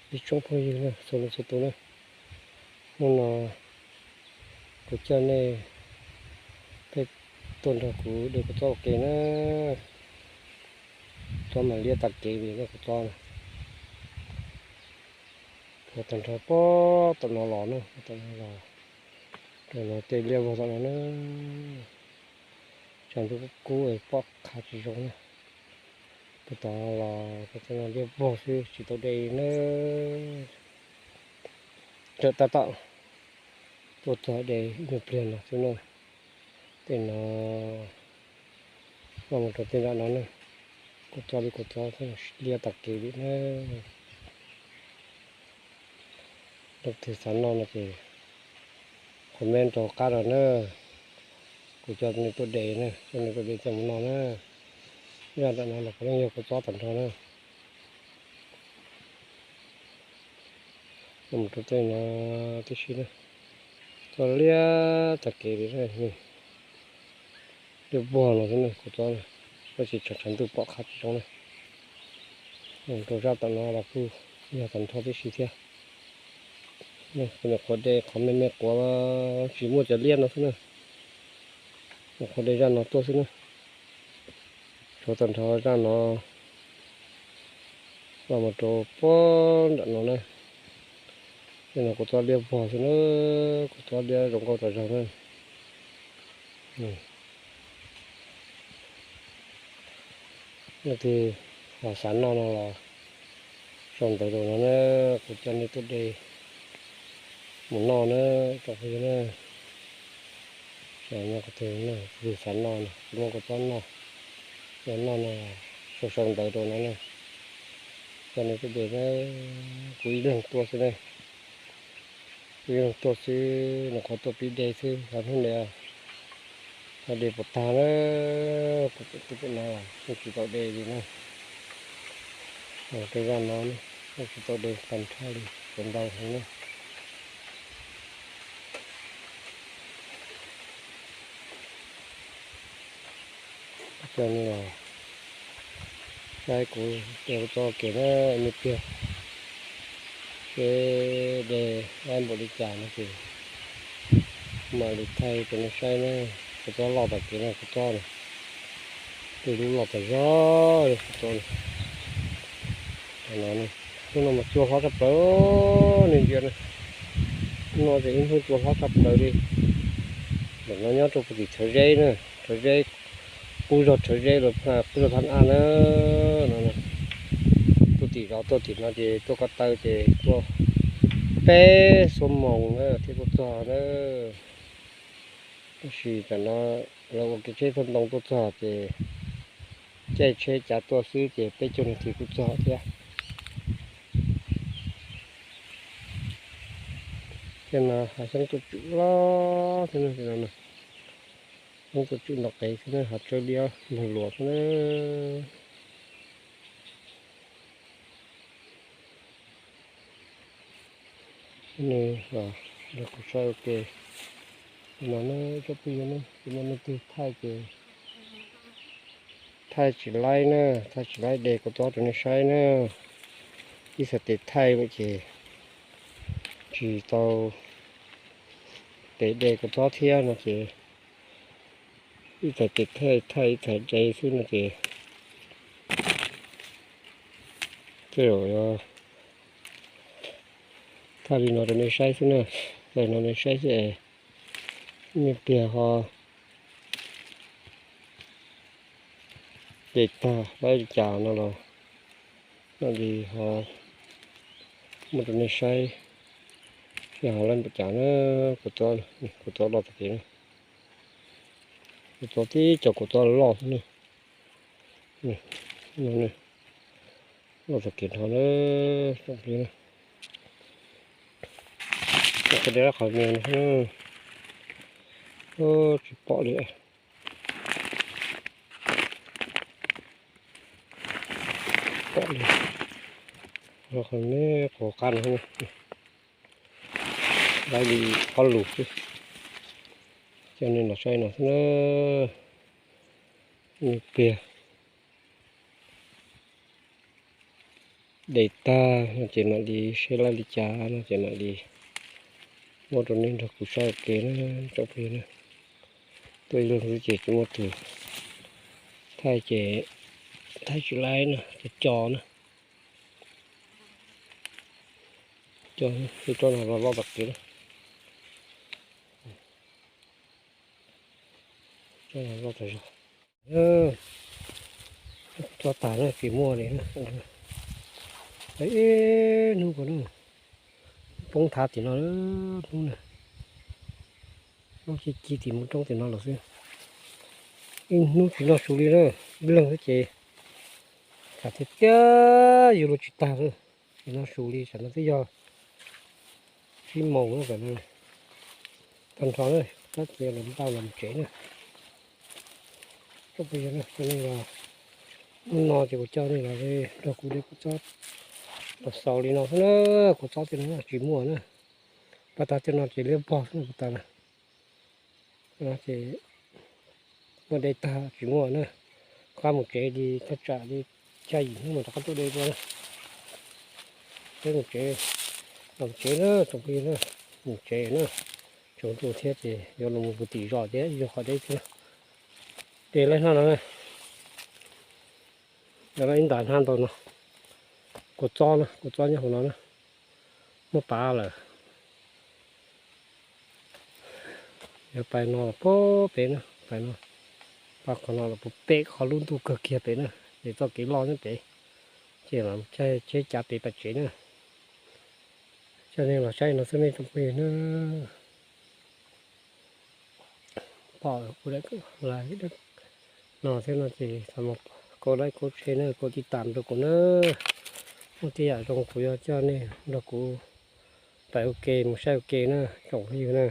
Ib tsoom phooj ywg na, txhua leej txhua tus na, hnub no kuv coj nej peb tuaj nrog kuv de kua txob ua ke na. Txob mas liab tag kev li na, kua txob na. Puag tag nrho puag tom no los na, tom no los, tom no tej liab vog tom no na. Tshav ntuj kub kub pom qha tsis zoo na. Puag tom los puag tom no liab vog xwb tsis tau de na. Rawm tab tom tuaj txog de ib nyuag pliag no xwb na. Tej no los mus rau tej nram no na, kua txob li kua txob liab tag kev li na. Leej twg xav noj no ces comment rau qab los na, kuv coj nej tuaj de na, coj nej tuaj de coj mus noj na. Zaj nram no los puav leej yog kua txob tag nrho na. Los mus rau tej no tib si na, txob liab tag kev li na. Liab vog no xwb na, kua txob na, tab sis tshav ntuj pom qha tsis zoo na. Rau zaj tom no los kuj yog tag nrho tib si thiab. Nyuam qhuav de qhov me me quav, tsis muaj cov liab no xwb na. Nyuam qhuav de zaj no tuaj xwb na. Tshuav tag nrho zaj no los mus rau puag nram no na. Tej no kua txob liab vog xwb na, kua txob liab zoo nkauj tas zog na. Leej twg ho xav noj no los sau ntawv rau no na, kuv coj nej tuaj de mus noj na, tsoom phooj ywg na. Xav noj, leej twg xav noj no muab kua txob noj, yog noj no sau sau ntawv rau no na, coj nej tuaj de na. Kuv ib leeg tuaj xwb na. Kuv ib leeg tuaj xwb, nyuam qhuav tuaj pib de xwb, qhov hnub ntawd ho de puas tag na. Kuv pem twb pem no los yeej tsis tau de li na. Rau zaj no yeej tsis tau de tag nrho li, tseem ntau heev na. Coj nej los saib kuv de kua txob ua ke na, me pliag seb de laib npaum li cas no ces mam li thaij rau nej saib na. Kua txob loj tas kev na, kua txob na, tej lub loj tas zog li kua txob na. Hnub no mas cua hlob tshaj plaws, nej ntsia na, hnub no ces ib hnub cua hlob tshaj plaws li. Ntawm no nyob rau puag tim Rhawv Zeb na, Rhawv Zeb, qub zog Rhawv Zeb los qub zog Thaj Aj na. Tuaj tim zos tuaj tim no ces tuaj ko taw ces tuaj peb xuab moos na thiaj tuaj txog na. Tab sis tam no lawv ua kev tsheb txog ntoo tuaj txog ces caij tsheb cav tuaj xwb ces peb caug nas this kuj txog thiab. Tej no hav xyoob tuaj tswm loj xwb na, xyoob tuaj tswm nto qev xwb na, hav tsawb liab npog luas xwb na. Nws los kuv saib ua ke no na, cov phooj ywg na, tus no leej twg thaij ces thaij tsis laib na, thaij tsis laib de kua txob rau nej saib na. Ib txhais tes thaij lawm ces tsis tau tes de kua txob thiab no ces ib txhais tes thaij, thaij ib txhais de xwb no ces tej zaum thaij li no rau nej saib xwb na. Thaij li no nej saib xwb es me pliag ho de tag laib li cas no los mam li ho muab rau nej saib seb ho laib npaum cas na. Kua txob, kua txob loj tag kev na. Kua txob tib co kua txob loj xwb na. Loj tag kev nrho na, tsoom phooj ywg na. Qhov deb qhov me no xwb na. Tsis pom li. Pom li. Qhov me qhov qab no xwb na. Laib li ob lus xwb. Coj nej los saib no xwb na. Me pliag De tag no ces mam li seb laj li cas no ces mam li muab rau nej nrog kuv saib ua ke na tsoom phooj ywg na. Tuaj ib leeg xwb ces tsis muaj tus thaij ces thaij tsis laib na, ces co na. Co, roj no los loj tom kev na. Roj no loj tas zog. Co tag na tsis muaj li na. Ib hnub ko na, poob thav tim no, hnub na, lub ci ci tim mus roob tim no los xwb. Ib hnub tsis noj su li na, ib leeg xwb ces tsam tiag tiag yuav luag tsis tag na. Tsis noj su li, tsam no twb yog tsib moos na, tag nrho na, tab sis los npaj los mus tsev na. Coj nej los, hnub no ces kuv coj nej los nrog kuv de kua txob los xaus li no xwb na. Kua txob tej no tsis muaj na, paj tag tej no ces liab vog xwb na, paj tag na. Ces muaj de tag tsis muaj na, qab mus tsev li thaj tsam li xya yim hnub mas rov qab tuaj de dua na. Peb mus tsev, mus tsev na tsoom phooj ywg na, mus tsev na, tsaus ntuj thiab ces yuav los mus puag tim zos thiab yog qhov deb thiab. De laib hnab no na, ib ntas hnab ntau no, kua txob na, kua txob nyob hauv no na, muab pav lawm. Yog pais no los puag pem na, pais no, pab qhov no los puag pem qhov lub ntuj kawg kiag pem na, ces txoj kev loj nyob pem, ces los caij tsheb cav pem pais tsev na. Coj nej los saib no xwb nej tsoom phooj ywg na. Pom kuv daim no thiab no ces thov kom like, share na, kom tij tam rau kuv na. Muaj tej yam zoo kuv yuav coj nej nrog kuv pais ua ke mus saib ua ke na tsoom phooj ywg na.